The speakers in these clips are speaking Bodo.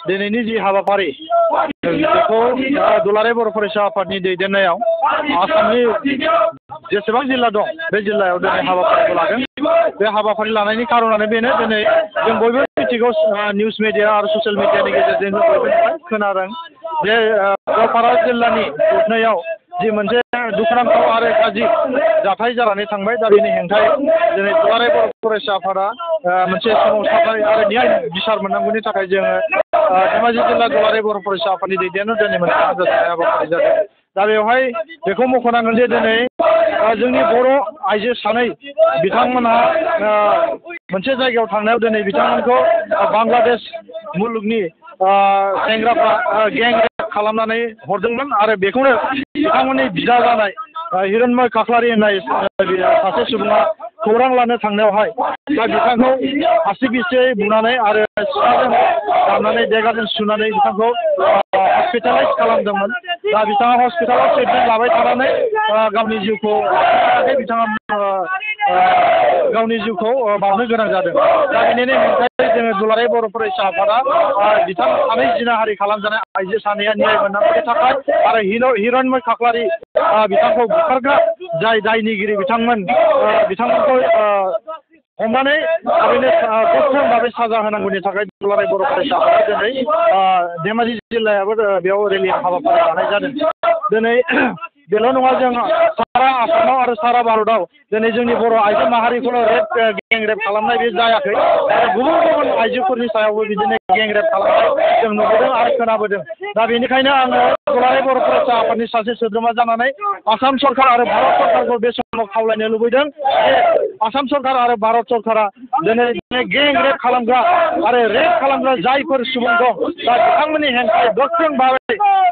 दिनैनि जि हाबाफारि बेखौ दुलाराय बर' फरायसा आफादनि दैदेननायाव आसामनि जेसेबां जिल्ला दं बे जिल्लायाव दिनै हाबाफारिखौ लादों। बे हाबाफारि लानायनि खारनानो बेनो दिनै जों बयबो मिथिगौ निउस मिडिया आरो ससियेल मिडियानि गेजेरजों जों बयबो खोनादों जे गवालपारा जिल्लानि जोबनायाव जि मोनसे दुखुनांथाव आरो गाज्रि जाथाय जानानै थांबाय। दा बेनि हेंथायै दिनै दुलाराय बर' फरायसा आफादा मोनसे सोमावसारनाय आरो न्याय बिसार मोननांगौनि थाखाय जोङो धेमाजि जिल्ला दुलाराय बर' फरायसा आफादनि दैदेननायाव दिनै मोनसे आनजाद जानाय हाबाफारि जादों। दा बेवहाय बेखौ मख'नांगोन जे दिनै जोंनि बर' आइजो सानै बिथांमोनहा मोनसे जायगायाव थांनायाव दिनै बिथांमोनखौ बांलादेश मुलुगनि सेंग्राफ्रा गें रेप खालामनानै हरदोंमोन आरो बेखौनो बिथांमोननि बिदा जानाय हिरण्मय खाख्लारि होननाय सासे सुबुङा खौरां लानो थांनायावहाय दा बिथांखौ आसि बिसियै बुनानै आरो सिखाजों दाननानै देगाजों सुनानै बिथांखौ हस्पिटालाइज खालामदोंमोन। दा बिथाङा हस्पिटालाव ट्रिटमेन्ट लाबाय थानानै गावनि जिउखौ बिथाङा गावनि जिउखौ बावनो गोनां जादों। दा बेनिनो हेंथायै जोङो दुलाराय बर' फरायसा आफादा बिथां सानै जिनाहारि खालामजानाय आइजो सानैया न्याय मोननांगौनि थाखाय आरो हिरण्मय खाख्लारि बिथांखौ बुथारग्रा जाय दायनिगिरि बिथांमोनखौ हमनानै थाबैनो गोख्रों भाबै साजा होनांगौनि थाखाय दुलाराय बर' फरायसा आफादा दिनै धेमाजि जिल्लायाबो बेयाव रेलि हाबाफारि लानाय जादों। दिनै बेल' नङा, जों सारा आसामाव आरो सारा भारतआव दिनै जोंनि बर' आइजो माहारिखौल' गें रेप खालामनाय बे जायाखै आरो गुबुन गुबुन आइजोफोरनि सायावबो बिदिनो गें रेप खालामनाय जों नुबोदों आरो खोनाबोदों। दा बेनिखायनो आङो दुलाराय बर' फरायसा आफादनि सासे सोद्रोमा जानानै आसाम सरकार आरो भारत सरकारखौ बे समाव खावलायनो लुबैदों जे आसाम सरकार आरो भारत सरकारा दिनै गें रेप खालामग्रा आरो रेप खालामग्रा जायफोर सुबुं दं दा बिथांमोननि हेंथायै गोख्रों भाबै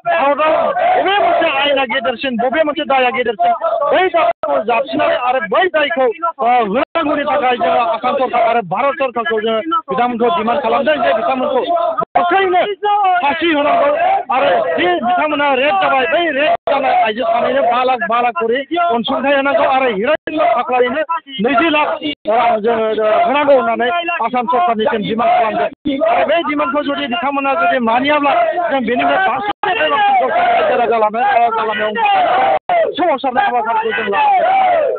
भारतआव बबे मोनसे आयेना गेदेरसिन बबे मोनसे दाया गेदेरसिन बै दायखौ जाबसिननानै आरो बै दायखौ होनांगौनि थाखाय जोङो आसाम सरकार आरो भारत सरकारखौ जोङो बिथांमोनखौ डिमान्ड खालामदों जे बिथांमोनखौ गोख्रैनो फासि होनांगौ आरो जे बिथांमोना रेप जाबाय बै रेप जानाय आइजो सानैनो 5 लाख करि अनसुंथाइ होनांगौ आरो हिरण्मय खाख्लारिनो 20 लाख रां जोङो होनांगौ होननानै आसाम सरकारनिसिम डिमान्ड खालामदों। आरो बे डिमान्डखौ जुदि बिथांमोना जुदि मानियाब्ला जों बेनिफ्राय बांसिन जालामायाव सोमावसारनाय हाबाफारिखौ जों लागोन।